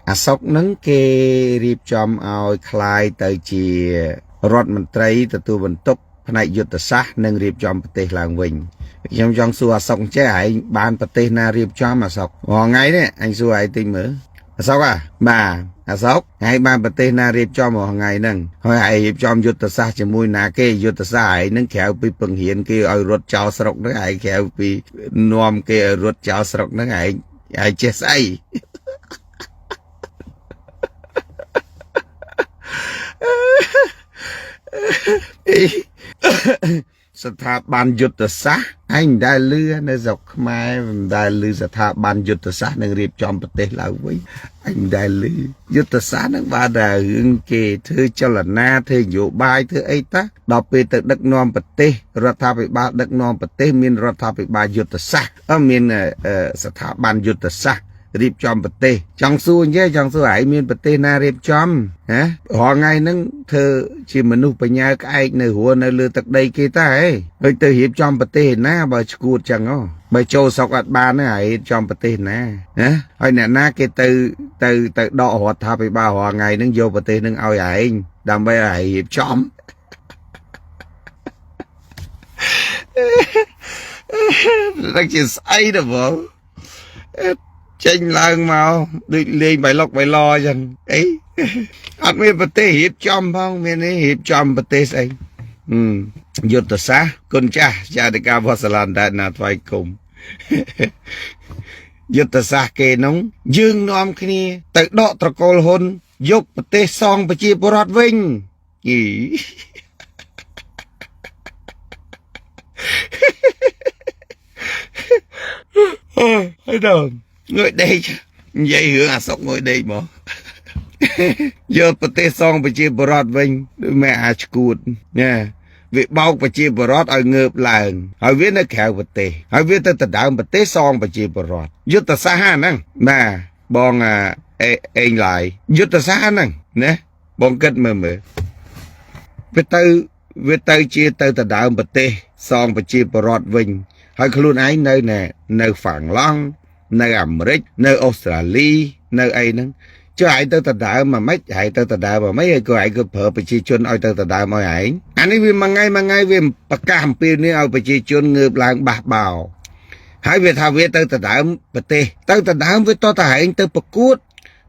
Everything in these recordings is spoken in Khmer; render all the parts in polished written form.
អាសុកនឹងគេរៀបចំឲ្យคลายទៅជារដ្ឋមន្ត្រីទទួលបន្ទុកផ្នែកយុទ្ធសាស្ត្រនិងរៀបចំប្រទេសឡើងវិញខ្ញុំចង់សួរអាសុកចេះឯងបានប្រទេសណារៀបចំអាសុករាល់ថ្ងៃនេះអញសួរឯងតិចមើលអាសុកអាបាទអាសុកឯងបានប្រទេសណារៀបចំរាល់ថ្ងៃហ្នឹងហើយឯងរៀបចំយុទ្ធសាស្ត្រជាមួយណាគេយុទ្ធសាស្ត្រឯងហ្នឹងក្រៅពីពង្រៀនគេឲ្យរត់ចោលស្រុកហ្នឹងឯងក្រៅពីនាំគេឲ្យរត់ចោលស្រុកហ្នឹងឯងឯងចេះស្អី ស្ថាប័នយុទ្ធសាស្ត្រឯងមិនដែលលឺនៅស្រុកខ្មែរមិនដែលលឺស្ថាប័នយុទ្ធសាស្ត្រនឹងរៀបចំប្រទេសឡើងវិញឯងមិនដែលលឺយុទ្ធសាស្ត្រនឹងបានតែរឿងគេធ្វើចលនាធ្វើនយោបាយធ្វើអីតាដល់ពេលទៅដឹកនាំប្រទេសរដ្ឋាភិបាលដឹកនាំប្រទេសមានរដ្ឋាភិបាលយុទ្ធសាស្ត្រមានស្ថាប័នយុទ្ធសាស្ត្ររៀបចំប្រទេសចង់សួរអញ្ចេះចង់សួរឯងមានប្រទេសណារៀបចំណារាល់ថ្ងៃហ្នឹងធ្វើជាមនុស្សបញ្ញាក្អែកនៅរស់នៅលើទឹកដីគេតាហេដូចទៅរៀបចំប្រទេសណាបើឈួតចឹងហ៎បើចូលស្រុកអត់បានទេឯងរៀបចំប្រទេសណាណាហើយអ្នកណាគេទៅទៅទៅដករដ្ឋាភិបាលរាល់ថ្ងៃហ្នឹងយកប្រទេសហ្នឹងឲ្យឯងដើម្បីឲ្យឯងរៀបចំតែជាស្អីទៅបងចេញឡើងមកដូចលេងបៃលុកបៃឡអញ្ចឹងអីអត់មានប្រទេសរៀបចំផងមាននេះរៀបចំប្រទេសស្អីយុទ្ធសាស្ត្រគុណចាស់ចារិកាវត្តសាឡានដែនណាថ្វាយគុំយុទ្ធសាស្ត្រគេនោះយើងនាំគ្នាទៅដកត្រកូលហ៊ុនយកប្រទេសសងប្រជាពលរដ្ឋវិញអីហើយដល់ងើយដេកនិយាយរឿងអាសុកងើយដេកមកយកប្រទេសសងប្រជាពលរដ្ឋវិញដូចម៉ែអាឈួតណាវាបោកប្រជាពលរដ្ឋឲ្យងើបឡើងហើយវានៅក្រៅប្រទេសហើយវាទៅដណ្ដើមប្រទេសសងប្រជាពលរដ្ឋយុទ្ធសាស្ត្រហ្នឹងបាទបងអេងឡាយយុទ្ធសាស្ត្រហ្នឹងណាបងគិតមើលមើលវាទៅជាទៅដណ្ដើមប្រទេសសងប្រជាពលរដ្ឋវិញហើយខ្លួនឯងនៅណែនៅហ្វាំងឡង់នៅអាមេរិកនៅអូស្ត្រាលីនៅអីហ្នឹងចុះឯងទៅដណ្ដើមមកម៉េចឯងទៅដណ្ដើមមកម៉េចហើយក៏ឯងក៏ប្រើប្រជាជនឲ្យទៅដណ្ដើមឲ្យឯងអានេះវាមួយថ្ងៃមួយថ្ងៃវាប្រកាសអំពីនេះឲ្យប្រជាជនងើបឡើងបះបោហើយវាថាវាទៅដណ្ដើមប្រទេសទៅដណ្ដើមវាតតែឯងទៅប្រកួត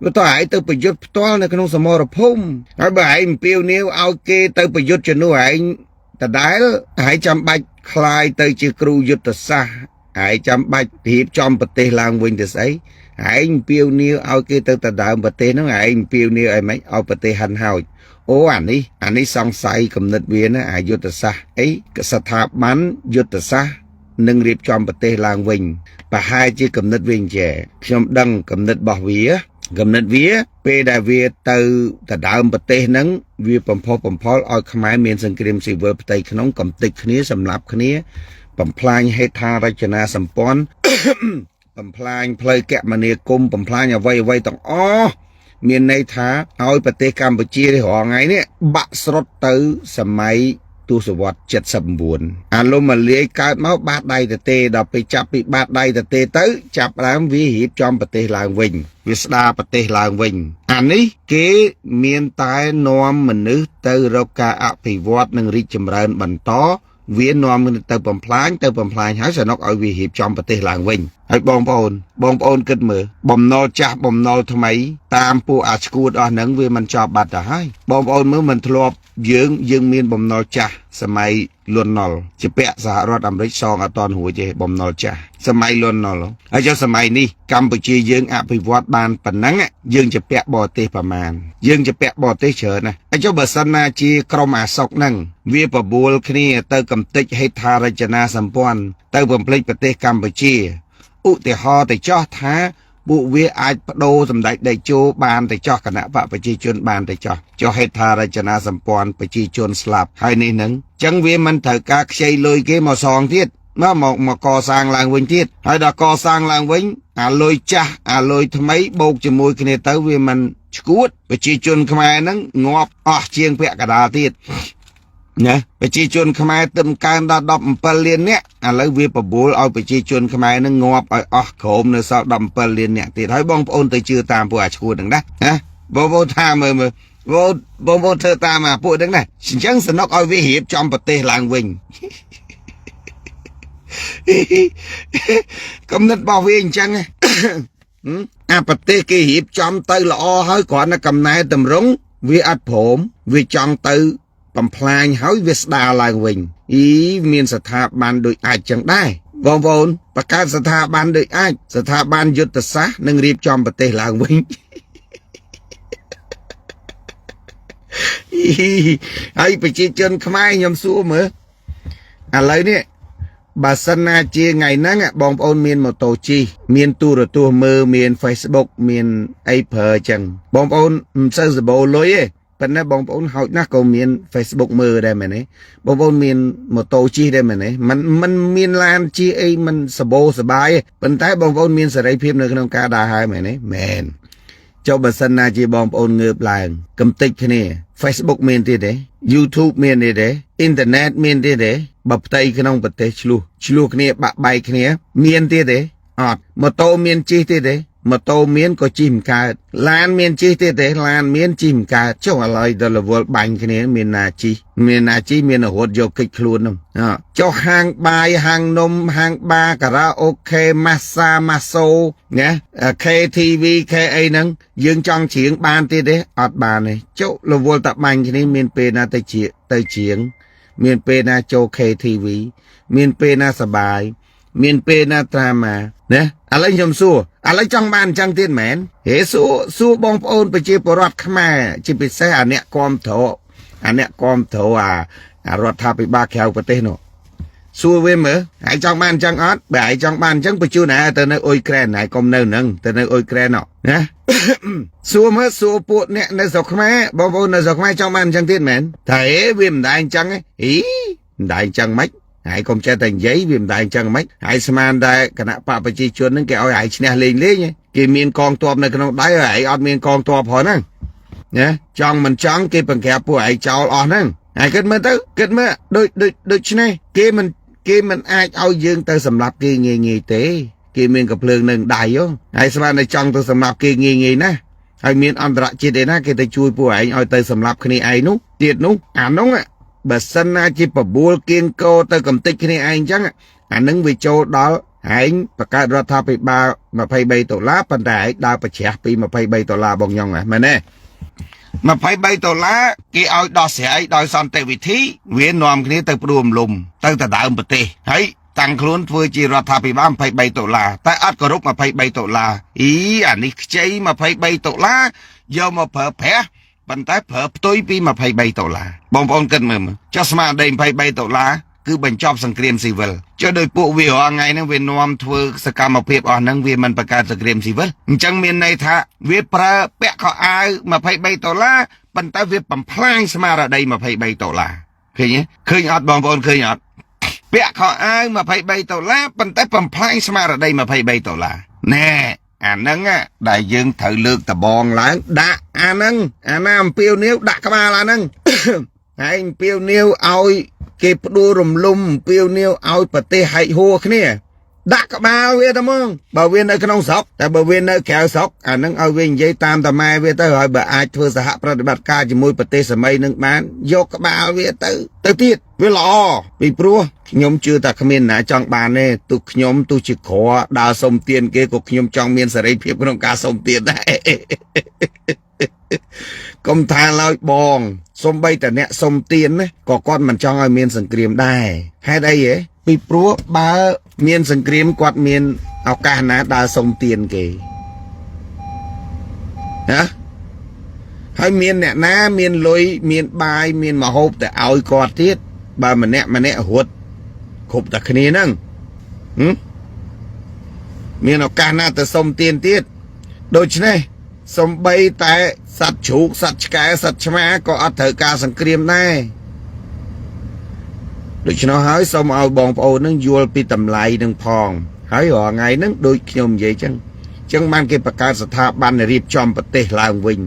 វាតឯងទៅប្រយុទ្ធផ្ទាល់នៅក្នុងសមរភូមិហើយបើឯងអំពាវនាវឲ្យគេទៅប្រយុទ្ធជំនួសឯងដដែលឯងចាំបាច់คลายទៅជាគ្រូយុទ្ធសាស្ត្រឯងចាំបាច់រៀបចំប្រទេសឡើងវិញទៅស្អីឯងពាវនាវឲ្យគេទៅដណ្ដើមប្រទេសហ្នឹងឯងពាវនាវឲ្យម៉េចឲ្យប្រទេសហិនហោចអូអានេះសង្ស័យគំនិតវាណាអាយុទ្ធសាស្ត្រអីស្ថាប័នយុទ្ធសាស្ត្រនឹងរៀបចំប្រទេសឡើងវិញប្រហែលជាគំនិតវាអញ្ចេះខ្ញុំដឹងគំនិតរបស់វាគំនិតវាពេលដែលវាទៅដណ្ដើមប្រទេសហ្នឹងវាបំផុសបំផុលឲ្យខ្មែរមានសង្គ្រាមស៊ីវិលផ្ទៃក្នុងកំទេចគ្នាសម្លាប់គ្នាបំផ្លាញហេដ្ឋារចនាសម្ព័ន្ធបំផ្លាញផ្លូវគមនាគមន៍បំផ្លាញអ្វីអ្វីទាំងអស់មានន័យថាឲ្យប្រទេសកម្ពុជារាល់ថ្ងៃនេះបាក់ស្រុតទៅសម័យទសវត្ស79អាលំអាលាយកើតមកបាតដៃទទេដល់ពេលចាប់ពីបាតដៃទទេទៅចាប់ដើមវារៀបចំប្រទេសឡើងវិញវាស្ដារប្រទេសឡើងវិញអានេះគេមានតែនាំមនុស្សទៅរកការអភិវឌ្ឍនិងរីកចម្រើនបន្តវានាំទៅបំផ្លាញទៅបំផ្លាញហើយសនុកឲ្យវារៀបចំប្រទេសឡើងវិញហើយបងប្អូនគិតមើលបំណុលចាស់បំណុលថ្មីតាមពួកអាឈួតអស់ហ្នឹងវាមិនចប់បាត់ទៅហើយបងប្អូនមើលមិនធ្លាប់យើងមានបំណុលចាស់សម័យលន់នល់ជាពាក់សហរដ្ឋអាមេរិកសងអត់តន់រួចទេបំណុលចាស់សម័យលន់នល់ហើយចុះសម័យនេះកម្ពុជាយើងអភិវឌ្ឍបានប៉ុណ្ណឹងយើងជាពាក់បរទេសប្រមាណយើងជាពាក់បរទេសច្រើនណាស់ហើយចុះបើសិនណាជាក្រុមអាសុកហ្នឹងវាបបួលគ្នាទៅកំទេចហេដ្ឋារចនាសម្ព័ន្ធទៅបំភ្លេចប្រទេសកម្ពុជាឧទាហរណ៍ទៅចោះថាពួកវាអាចបដូរសម្ដេចតេជោបានទៅចោះគណៈបកប្រជាជនបានទៅចោះចុះហេដ្ឋារចនាសម្ព័ន្ធប្រជាជនស្លាប់ហើយនេះនឹងចឹងវាមិនត្រូវការខ្ចីលុយគេមកសងទៀតមកកសាងឡើងវិញទៀតហើយដល់កសាងឡើងវិញអាលុយចាស់អាលុយថ្មីបូកជាមួយគ្នាទៅវាមិនឈួតប្រជាជនខ្មែរហ្នឹងងាប់អស់ជាងពាក់កណ្ដាលទៀត ណាប្រជាជនខ្មែរទឹមកើនដល់17លាននាក់ឥឡូវវាបបួលឲ្យប្រជាជនខ្មែរនឹងងាប់ឲ្យអស់ក្រោមនៅសល់17លាននាក់ទៀតហើយបងប្អូនទៅជឿតាមពួកអាឈួតហ្នឹងណាណាបងប្អូនថាមើលមើលបងបងប្អូនធ្វើតាមអាពួកហ្នឹងណាអញ្ចឹងសនុកឲ្យវារៀបចំប្រទេសឡើងវិញកំណត់របស់វាអញ្ចឹងអាប្រទេសគេរៀបចំទៅល្អហើយគ្រាន់តែកំណែតម្រង់វាអត់ព្រមវាចង់ទៅបំផ្លាញហើយវាស្ដារឡើងវិញអីមានស្ថាប័នដូចអាចចឹងដែរបងប្អូនបង្កើតស្ថាប័នដូចអាចស្ថាប័នយុទ្ធសាស្ត្រនិងរៀបចំប្រទេសឡើងវិញហើយប្រជាជនខ្មែរខ្ញុំសួរមើលឥឡូវនេះបើសិនណាជាថ្ងៃហ្នឹងបងប្អូនមានម៉ូតូជិះមានទូរទស្សន៍មើលមាន Facebook មានអីប្រើចឹងបងប្អូនមិនសូវសបោលុយទេប៉ុន្តែបងប្អូនហោចណាស់ក៏មាន Facebook មើលដែរមែនទេបងប្អូនមានម៉ូតូជិះដែរមែនទេមិនមានឡានជិះអីមិនសបោសបាយទេប៉ុន្តែបងប្អូនមានសេរីភាពនៅក្នុងការដើរហើយមែនទេមែនចុះបើសិនណាជាបងប្អូនងើបឡើងកំតិចគ្នា Facebook មានទៀតទេ YouTube មានទៀតទេអ៊ីនធឺណិតមានទៀតទេបើផ្ទៃក្នុងប្រទេសឆ្លោះឆ្លោះគ្នាបាក់បែកគ្នាមានទៀតទេអត់ម៉ូតូមានជិះទៀតទេម៉ូតូមានក៏ជិះមិនកើតឡានមានជិះទៀតទេឡានមានជិះមិនកើតចុះឥឡូវដល់រវល់បាញ់គ្នាមានណាជិះមានណាជិះមានរត់យកកិច្ចខ្លួននោះចុះហាងបាយហាងនំហាងបាការ៉ាអូខេម៉ាសាម៉ាសូណា KTV K អីហ្នឹងយើងចង់ច្រៀងបានទៀតទេអត់បានទេចុះរវល់តែបាញ់គ្នាមានពេលណាទៅជាទៅច្រៀងមានពេលណាចូល KTV មានពេលណាសបាយមានពេលណាត្រាម៉ាណាឥឡូវខ្ញុំសួរឥឡូវចង់បានអញ្ចឹងទៀតមែនហេសួរសួរបងប្អូនប្រជាពលរដ្ឋខ្មែរជាពិសេសអាអ្នកគាំទ្រអាអ្នកគាំទ្រអារដ្ឋាភិបាលក្រៅប្រទេសនោះសួរវាមើលហើយចង់បានអញ្ចឹងអត់បើហើយចង់បានអញ្ចឹងបញ្ជូនហើយទៅនៅអ៊ុយក្រែនហើយកុំនៅនឹងទៅនៅអ៊ុយក្រែនណាសួរមើលសួរពួកអ្នកនៅស្រុកខ្មែរបងប្អូននៅស្រុកខ្មែរចង់បានអញ្ចឹងទៀតមែនតែវាមិនដែរអញ្ចឹងហីមិនដែរអញ្ចឹងម៉េចហើយកុំចេះតែនិយាយវាមិនដែរអញ្ចឹងម៉េចហើយស្មានតែគណៈបកប្រជាជននឹងគេឲ្យហើយឈ្នះលេងលេងគេមានកងទ័ពនៅក្នុងដៃហើយអត់មានកងទ័ពផងហ្នឹងណាចង់មិនចង់គេបង្ក្រាបពួកឯងចោលអស់ហ្នឹងហើយគិតមើលទៅគិតមើលដូចដូចដូច្នេះគេមិនអាចឲ្យយើងទៅសម្លាប់គេងាយងាយទេគេមានកំភ្លើងនឹងដៃហើយស្មានតែចង់ទៅសម្លាប់គេងាយងាយណាហើយមានអន្តរជាតិឯណាគេទៅជួយពួកឯងឲ្យទៅសម្លាប់គ្នាឯងនោះទៀតនោះអានោះបើសិនណាជាបបួលគៀងកោទៅកំតិចគ្នាឯងអញ្ចឹងអានឹងវាចូលដល់ឯងបង្កើតរដ្ឋាភិបាល23ដុល្លារប៉ុន្តែឯងដើរប្រជ្រះពី23ដុល្លារបងញ៉ុងហ៎មែនទេ23ដុល្លារគេឲ្យដោះស្រាយដោយសន្តិវិធីវានាំគ្នាទៅផ្ដួលរំលំទៅដដើមប្រទេសហើយតាំងខ្លួនធ្វើជារដ្ឋាភិបាល23ដុល្លារតែអត់គោរព23ដុល្លារអីអានេះខ្ចី23ដុល្លារយកមកប្រើប្រាស់ប៉ុន្តែប្រើផ្ទុយពី23ដុល្លារបងប្អូនគិតមើលចុះស្មារតី23ដុល្លារគឺបញ្ចប់សង្គ្រាមស៊ីវិលចុះដោយពួកវារាល់ថ្ងៃហ្នឹងវានាំធ្វើសកម្មភាពអស់ហ្នឹងវាមិនបង្កើតសង្គ្រាមស៊ីវិលអញ្ចឹងមានន័យថាវាប្រើពាក់ខោអាវ23ដុល្លារប៉ុន្តែវាបំផ្លាញស្មារតី23ដុល្លារឃើញទេឃើញអត់បងប្អូនឃើញអត់ពាក់ខោអាវ23ដុល្លារប៉ុន្តែបំផ្លាញស្មារតី23ដុល្លារណែអាហ្នឹងដែលយើងត្រូវលើកដបងឡើងដាក់អាហ្នឹងអាណាអំពាវនាវដាក់ក្បាលអាហ្នឹងហើយអំពាវនាវឲ្យគេផ្ដួលរំលំអំពាវនាវឲ្យប្រទេសហែកហួរគ្នាដាក់ក្បាលវាទៅហ្មងបើវានៅក្នុងស្រុកតែបើវានៅក្រៅស្រុកអានឹងឲ្យវានិយាយតាមតាម៉ែវាទៅហើយបើអាចធ្វើសហប្រតិបត្តិការជាមួយប្រទេសសម័យនឹងបានយកក្បាលវាទៅទៅទៀតវាល្អពីព្រោះខ្ញុំជឿថាគ្មានណាចង់បានទេទោះខ្ញុំទោះជាក្រដើរសុំទានគេក៏ខ្ញុំចង់មានសេរីភាពក្នុងការសុំទានដែរកុំថាឡើយបងសំបីតែអ្នកសុំទានណាក៏គាត់មិនចង់ឲ្យមានសង្គ្រាមដែរហេតុអីហ៎ពីព្រោះបើមានសង្គ្រាមគាត់មានឱកាសណាដើរសុំទានគេណាហើយមានអ្នកណាមានលុយមានបាយមានមហូបទៅឲ្យគាត់ទៀតបើម្នាក់ម្នាក់រត់គ្រប់តែគ្នាហ្នឹងមានឱកាសណាទៅសុំទានទៀតដូច្នេះសំបីតែសត្វជ្រូកសត្វឆ្កែសត្វឆ្មាក៏អត់ត្រូវការសង្គ្រាមដែរដូច្នោះហើយសូមឲ្យបងប្អូននឹងយល់ពីតម្លៃនឹងផងហើយរាល់ថ្ងៃនឹងដូចខ្ញុំនិយាយចឹងចឹងបានគេបង្កើតស្ថាប័នរៀបចំប្រទេសឡើងវិញ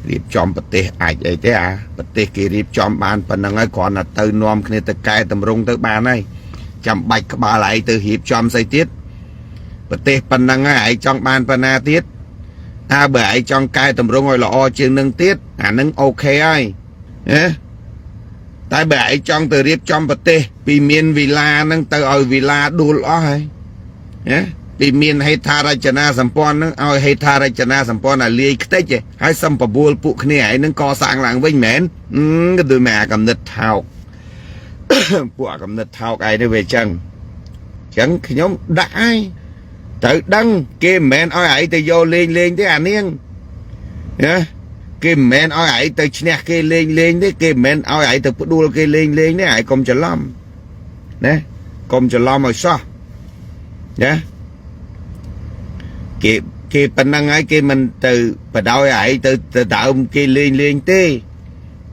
រៀបចំប្រទេសអាចអីទេអាប្រទេសគេរៀបចំបានប៉ុណ្ណឹងហើយគ្រាន់តែទៅនាំគ្នាទៅកែតម្រង់ទៅបានហើយចាំបាច់ក្បាលឯងទៅរៀបចំស្អីទៀតប្រទេសប៉ុណ្ណឹងហើយឯងចង់បានប៉ុណ្ណាទៀតអើបើឯងចង់កែតម្រង់ឲ្យល្អជាងនឹងទៀតអានឹង OK ហើយណាតែបើឯងចង់ទៅរៀបចំប្រទេសពីមានវីឡាហ្នឹងទៅឲ្យវីឡាដួលអស់ហើយណាពីមានហេដ្ឋារចនាសម្ព័ន្ធហ្នឹងឲ្យហេដ្ឋារចនាសម្ព័ន្ធឲ្យលាយខ្ទេចឯងហើយសំបបួលពួកគ្នាឯងហ្នឹងកសាងឡើងវិញមែនក៏ដូចមកអាកំណត់ថោក ពួកអាកំណត់ថោកឯងនេះវាចឹងចឹងខ្ញុំដាក់ឯងត្រូវដឹងគេមិនមែនឲ្យឯងទៅយកលេងលេងទេអានាងណាគេមិនមែនឲ្យឯងទៅឈ្នះគេលេងលេងទេគេមិនមែនឲ្យឯងទៅផ្ដួលគេលេងលេងទេឯងកុំច្រឡំណាកុំច្រឡំឲ្យសោះណាគេគេប៉ុណ្ណឹងហើយគេមិនទៅបដោយឯងទៅទៅដើមគេលេងលេងទេ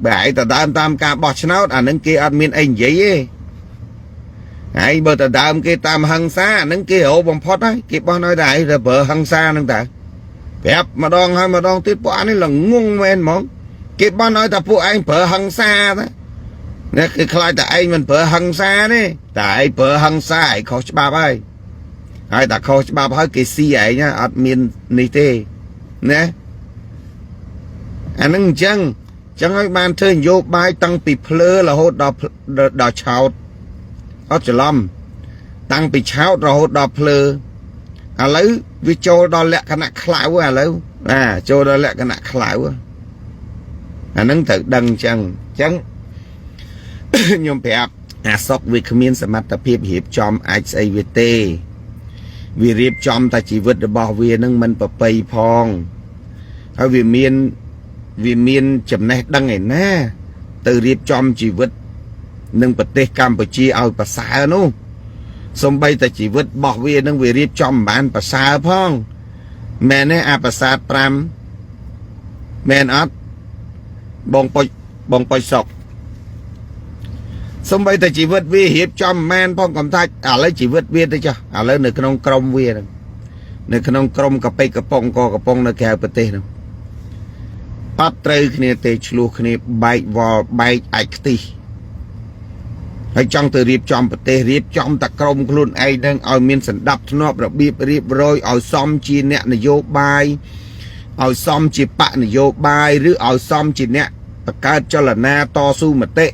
បើឯងទៅដើមតាមការបោះឆ្នោតអានឹងគេអត់មានអីនិយាយទេហើយបើទៅដើមគេតាមហឹង្សាអានឹងគេរោបំផុតហើយគេបោះឲ្យតែឯងទៅប្រើហឹង្សាហ្នឹងតើប្រាប់ម្ដងហើយម្ដងទៀតពួកអានេះល្ងងមែនហ្មងគេបោះឲ្យតែពួកឯងប្រើហឹង្សាតានេះគឺខ្លាចតែឯងមិនប្រើហឹង្សាទេតែឯងប្រើហឹង្សាឯងខុសច្បាប់ហើយហើយតែខុសច្បាប់ហើយគេស៊ីឯងណាអត់មាននេះទេណាអានឹងអញ្ចឹងចឹងហើយបានធ្វើនយោបាយតាំងពីភ្លើរហូតដល់ដល់ឆោតអត់ច្រឡំតាំងពីឆោតរហូតដល់ភ្លើឥឡូវវាចូលដល់លក្ខណៈខ្លៅឥឡូវណាចូលដល់លក្ខណៈខ្លៅអានឹងត្រូវដឹងអញ្ចឹងអញ្ចឹង ខ្ញុំប្រាប់អាសុកវាគ្មានសមត្ថភាពរៀបចំអាចស្អីវាទេវារៀបចំតែជីវិតរបស់វានឹងមិនប្រពៃផងហើយវាមានវាមានចំណេះដឹងឯណាទៅរៀបចំជីវិតនិងប្រទេសកម្ពុជាឲ្យប្រសើរនោះសំបីតែជីវិតរបស់វានឹងវារៀបចំមិនបានប្រសើរផងមែនទេអាប្រាសាទ5មែនអត់បងពុជបងពុជសុកសំបីតែជីវិតវារៀបចំមិនបានផងកំថាច់ឥឡូវជីវិតវាទៅចុះឥឡូវនៅក្នុងក្រមវាហ្នឹងនៅក្នុងក្រមកប៉ិកកំប៉ុងកកំប៉ុងនៅក្រៅប្រទេសហ្នឹងអត់ត្រូវគ្នាទេឆ្លោះគ្នាបែកវល់បែកអាចខ្ទិះហើយចង់ទៅរៀបចំប្រទេសរៀបចំតែក្រមខ្លួនឯងនឹងឲ្យមានសន្តិភាពរបៀបរៀបរយឲ្យសមជាអ្នកនយោបាយឲ្យសមជាបកនយោបាយឬឲ្យសមជាអ្នកបង្កើតចលនាតស៊ូមតិ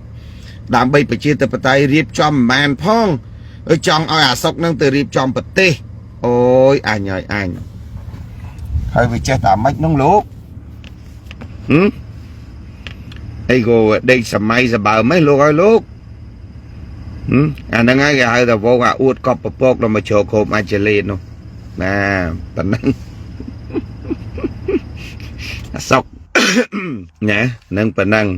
ដើម្បីប្រជាធិបតេយ្យរៀបចំមិនបានផងចង់ឲ្យអាសុកនឹងទៅរៀបចំប្រទេសអូយអញហើយអញហើយវាចេះតែម៉េចនោះលោកហឹមអីក៏ដេកសម័យសបើម៉េះលោកហើយលោកអាហ្នឹងហើយគេហៅថាវងអាអួតកប់ពពកដល់មកជ្រកគ្របអាចលេននោះណាប៉ុណ្ណឹងអាសុកណានឹងប៉ុណ្ណឹង។